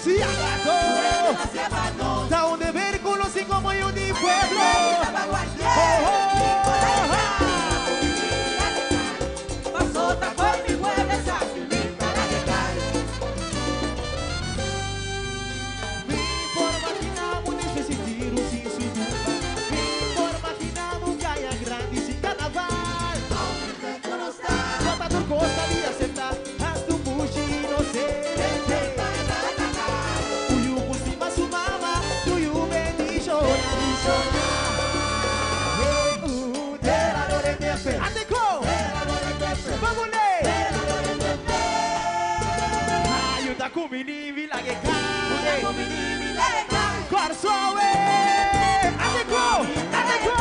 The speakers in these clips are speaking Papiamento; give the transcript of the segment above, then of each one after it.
Si Ta un deber ku nos tin komo yu di pueblo. Oh, oh, ah. Mi por imaginá un desde tiru sin su tumba. Mi por imaginá un Kaya Grandi sin karnaval. Bota tur kos di aseptá, hasta un pushi inosente. Un yu ku stima su mama, tur yu bendishoná. Hey, tera no retepe. Ande ko! Vamos le! Ayuda kumini vilage kai. Kòrsou! Ande ko! Ande ko!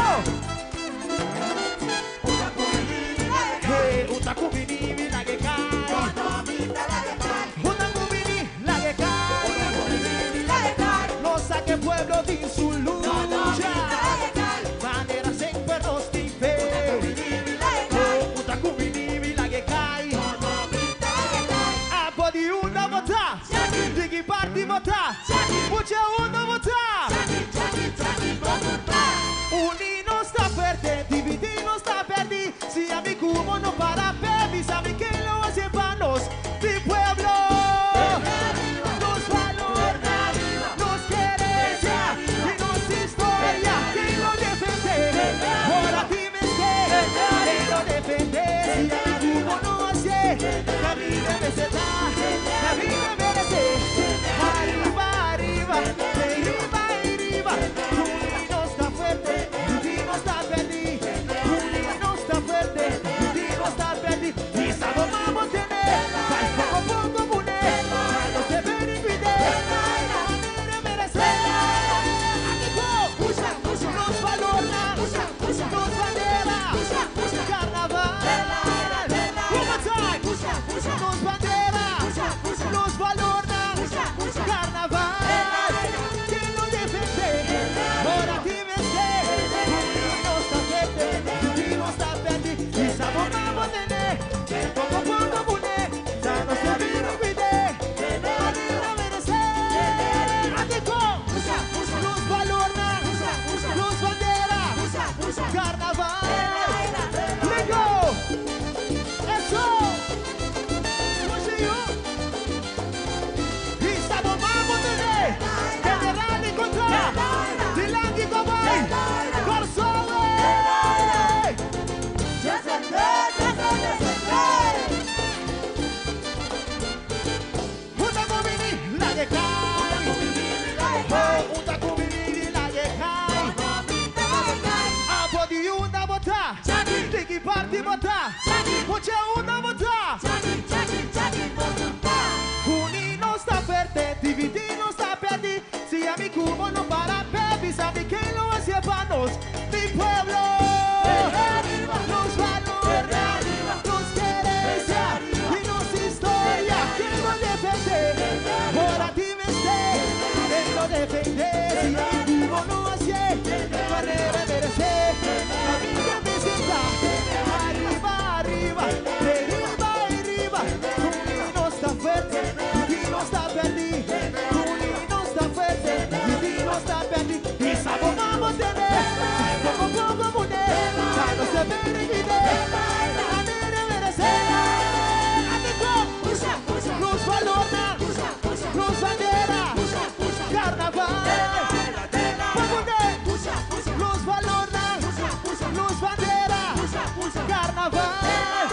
Hey, uta kumini vilage kai. Uta kumini lage kai. No saque pueblo de su lucha. Manera semper nos tin fe. Uta kumini vilage kai. Abo di unda bo ta. Digi parti bo ta. Mucha unda bo ta. Uni nos ta fuerte, dividí nos ta pèrdí. Si ami ku bo no para pe, bisa mi ken lo hasi pa nos, mi pueblo. Nos valor, nos herensia i nos historia, ken lo defendé? Ora tin mester, ken lo defendé? Si ami ku bo no hasié, kaminda mester ta, kaminda meresé. Ariba, ariba, ariba, ariba. Uni nos ta fuerte, dividí nos ta pèrdí. Uni nos ta fuerte, dividí nos ta pèrdí. I sabo mamo tene, bai poko poko kuné, nos debe di kuid'é. Manera meresé. Nos valor, nos bandera, karnaval. One more time. Nos bandera, nos valor, karnaval. Ken lo defendé? Ora tin mester. Uni nos ta fuerte, dividí nos ta pèrdí. I sabo mamo tene, poko poko kuné, nos debe di kuid'é. Manera meresé. Atiko, nos valor, nos bandera, karnaval. Let's go! Eso! Puxa. I sabo mamo tene, General di kontra, Dilanti Kobay, Kòrsou! Uta kumini lage kai. Oh, uta kumini lage kai. Abo di unda bo ta. Tiki parti bo ta. Mucha unda bo ta. Uni nos ta fuerte, dividí nos ta pèrdí. Si ami ku bo no para pe, bisa mi ken lo hasi pa nos, mi pueblo. Nos valor, nos herensia i nos historia, ken lo defendé? Ora tin mester, ken lo defendé? Si ami ku bo no hasié, manera meresé. Kaminda mester ta, ariba, ariba, ariba, ariba. Uni nos ta fuerte, dividí nos ta pèrdí. Uni nos ta fuerte, dividí nos ta pèrdí. I sabo mamo tene, poko poko kuné, nos debe di kuid'é. Manera meresé. Atiko, nos valor, nos bandera, karnaval. Pagunde, nos valor, nos bandera, karnaval.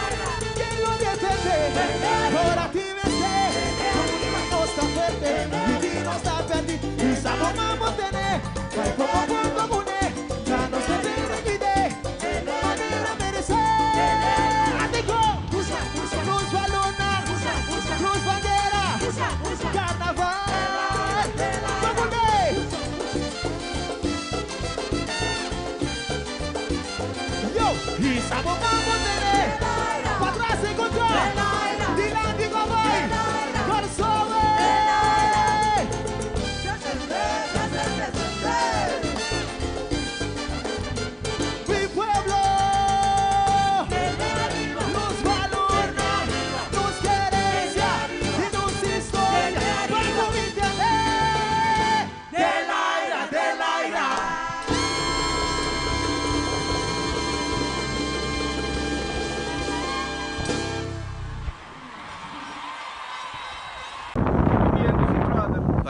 Ken lo defendé? Ora tin mester, nos ta fuerte, dividí nos ta pèrdí. I sabo mamo tene, bai poko poko kuné, nos debe di kuid'é. Manera meresé. Atiko, nos valor, nos bandera, karnaval. Pagunde. Yo, i sabo mamo tene, patras i kontra, dilanti Kobay, Kòrsou!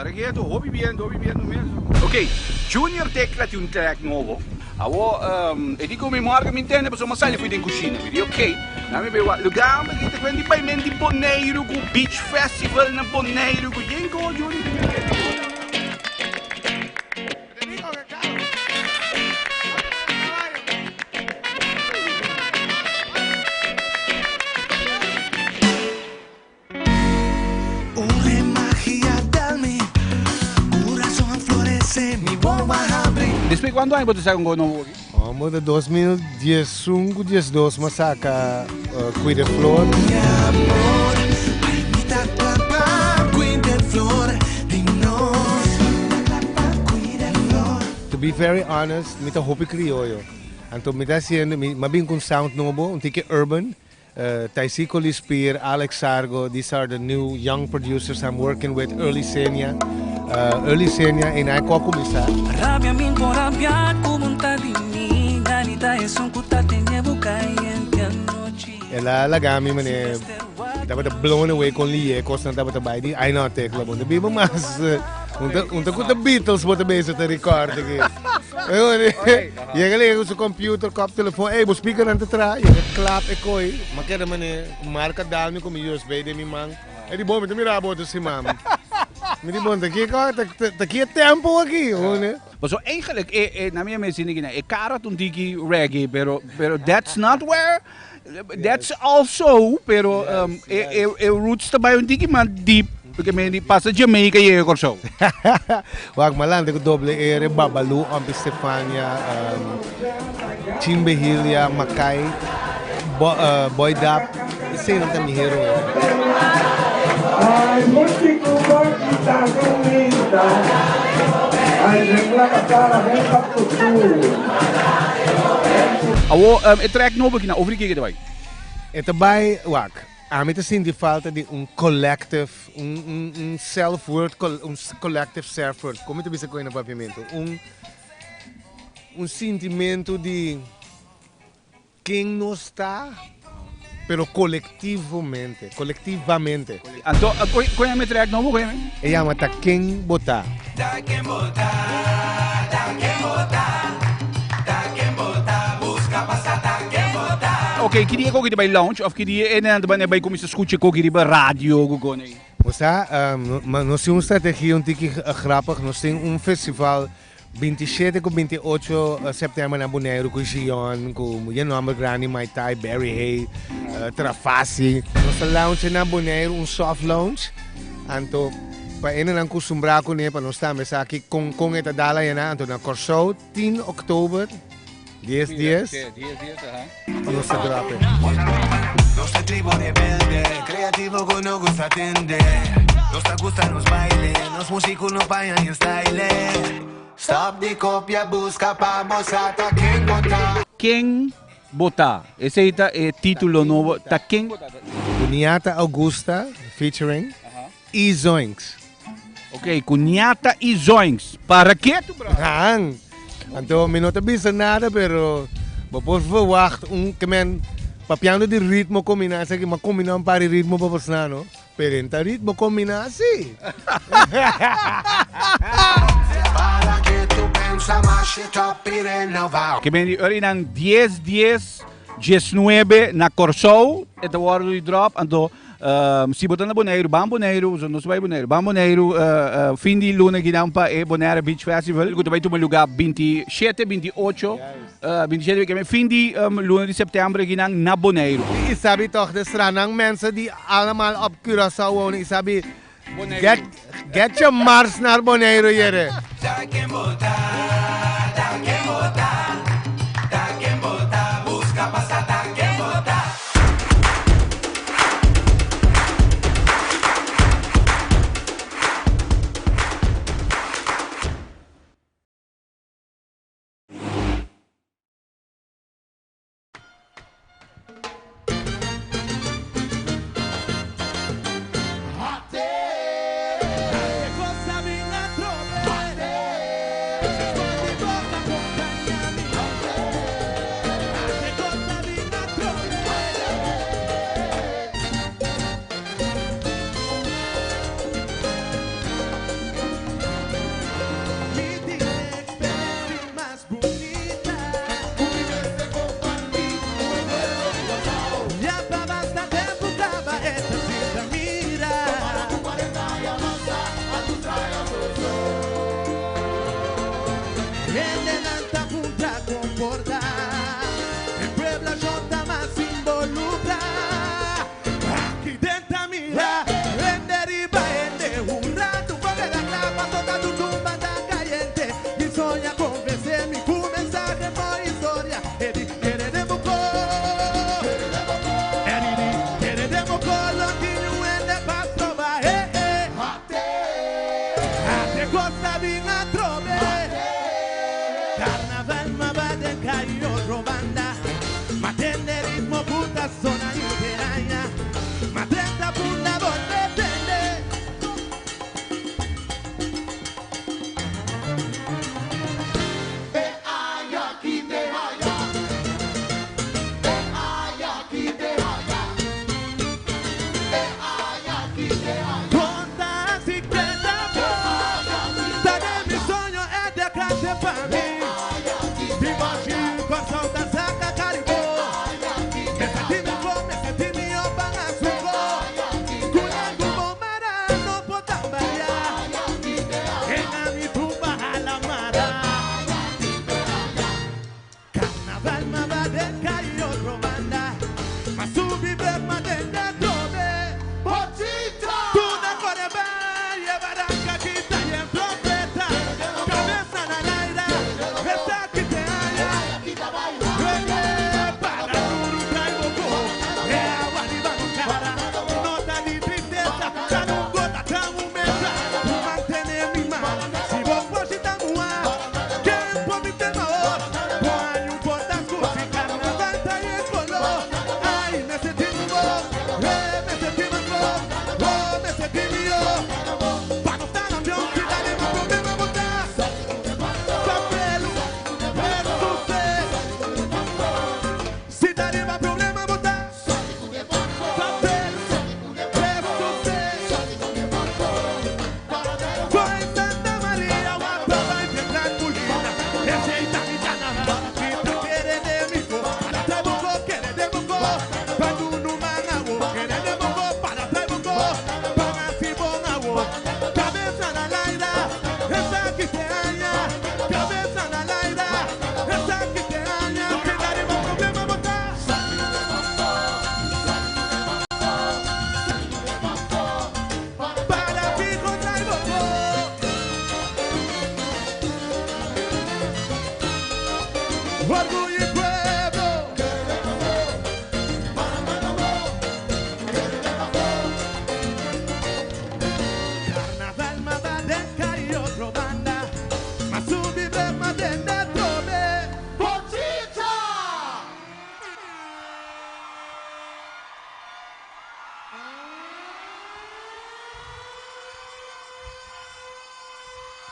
Para ketu, hopi biento, hopi biento mes. Ok, Junior Tecla tin un track nobo. Awo, e di ku mi morgen mi ntende pasobra mi a sali fui den kushina. Mi di ok, na mi bai wak lugar mi ta kwen di bai men di Boneiru ku Beach Festival na Boneiru ku yen ko Junior. Despues cuanto aña bo ta saka un nobo aki? Amo ta 2011 ku 12 m'a saka Cuida Flor. To be very honest, mi ta hopi crioyo. Anto mi ta haciendo, mi a bin cu un sound nobo, un tiki urban. Taisiko Lispier, Alex Sargo, these are the new young producers I'm working with, Early Senia. Early Senia, en ai ko kuminsá. Rabia min por rabia ku bunta di mi Ganita esun ku ta tene bo caliente anochi. El a laga mi mane tabata blown away kon liye kosnan tabata bai di ai no Tecla bo ta biba mas un ta ku ta Beatles bo ta bezig ta record aki. Yega lege ku su computer, kop telefon, ey bo speakernan ta traha, yega klap e koi, m'a keda mane marka dal mi ku mi USB den mi man, e di bo mi ta mira bo otro siman. Mi di bon ta kiko, ta ki e tempo aki, hone. Paso eigenlijk e e na mi a mester di e kara ta un tiki reggae pero pero that's not where that's also pero e e e roots ta bai un tiki mas deep porque mi di pasa Jamaica yega Kòrsou. Wak malante ku doble R, Babalu, Ompi Stefania, Chin Behilia, Makai, Boy Dap, eseinan ta mi hero. Awor e track nobo aki na over di kiko e ta bai? E ta bai, wak, ami ta sinti falta di un collective, un un un self worth, un collective self worth, como mi ta bisa cu e na papiamento? Un un sintimento di Ken nos ta, pero colectivomente, colectivamente. Anto, kon yama e track nobo? Kon yama? E yama Ta Ken Bo Ta. Ta ken bo ta, ta ken bo ta, ta ken bo ta, buska pa sa ta ken bo ta. Ok, ki dia koki ta bai launch of ki dia e nan ta bai kuminsa skucha koki riba radio ku kon ei? Bo sa, nos tin un strategia un tiki grappig, nos tin un festival 27 ku 28 sèptèmber na Boneiru ku Gion, ku yen nòmber grandi, Mai Tai, Barry Hay, Trafasi. Nos ta launcha na Boneiru un soft launch, anto pa hendenan kustumbrá kuné pa nos tambe sa ki kon kon e ta dal ayana. Anto na Kòrsou tin òktober dies dies nos ta drop e. Nos ta tribu rebelde, creativo cu no gusta tende. Nos ta gusta nos baile, nos musico no paña ni style. Stop di copia, busca pa mostra ta ken bo ta. Ken bo ta? Esei ta e titulo nobo, Ta ken bo ta? Cuniata Augusta featuring E-Zoinks. Ok, Cuniata y Zoinks. Para ke tu brother? Haan. Anto mi no ta bisa nada pero bo por verwacht un ke men papiando di ritmo combina esaki m'a combina un par di ritmo pa bosnan no pero en ta ritmo combina si. Para ke tu pensa mashi top y renova. Ke men di ora nan dies dies diesnuebe na Kòrsou e ta wòrdu di dròp anto si bo ta na Boneiru ban Boneiru pasobra nos ta bai Boneiru ban Boneiru fin di luna kinan pa e Bonaire Beach Festival ku ta bai tuma lugá 27 28 27 ke fin di luna di sèptèmber kinan na Boneiru. I sabi tòg de sranan mensen di allemaal op Curaçao wonen i sabi get get je mars naar Boneiru yere. Hende ta puntra comporta. E poblacion ta mas involucra. Aki den ta mira, hende riba hende. Un rato pa la clapa, toca tu tumba ta caliente. Mi soña convence mi cu mensahe pa historia. Edi, kere den bo cor. Edi, kere den bo cor, lo tin hende pa proba. Eh, eh. Ate costa bin atrobe. Carnaval m'a bay den caya otro banda. M'a tende ritmo puta zona interaña. M'a drenta punda bolbe tende. Conta secreta, Ta de mi soño é de cante pa mi. Di baixo coração da saca caribou. Me senti mi bo, me senti mi opa açúcar. Cunhado bom mara, no pode tambalear. Enga mi tumba a mara. Carnaval m'a bay den caya otro banda. M'a subi bek m'a tende trobe. Tudo core bay, barranca kita y en trompeta. Cabeza na l'aire, esta que te haya. Para duro traigo é água riba no cara. Nota de tristeza, tá no gota, tá um mesa. Mantene mi man, si vos pode tá moar. Quem pode ter maior? Põe um porta si carnaval tá em color. Ai, me senti bom, me senti bom, oh, me senti melhor. Pa no estar campeão, se dá nenhum problema, botar. Cabelo, é Se dá nenhum problema, botar. Cabelo, é sucesso. Foi Santa Maria, guapa, vai ter tranquilina. Receita itana, kita quere de mico, para trabuco, quere de buco. Quando no manawo, quere de buco, para trabuco, para sibongawo. Cabeza na laira, esa que te haya. Cabeza na laira, esa que te haya. Se daremos problema, botar. Para fijo traigo. Orgullo y pueblo. Carnaval m'a bay den caya otro banda. M'a subi bek m'a tende trobe. Bochincha!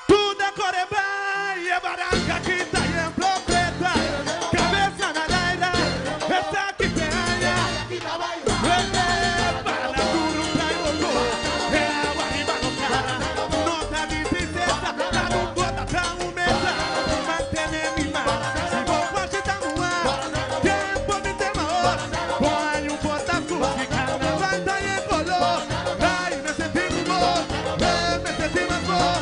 Tudo core bay, e barranca kita y en trompeta. Cabeza na l'aire, esta que te haya. Para duro traigo é água riba no cara. Nota de tristeza, tá no gota, tá um mesa. Mantene mi man, si vos pode tá moar. Tempo me tem maior, põe um porta-cruz, carnaval tá em color. Ai, me senti bom, me senti mais bom.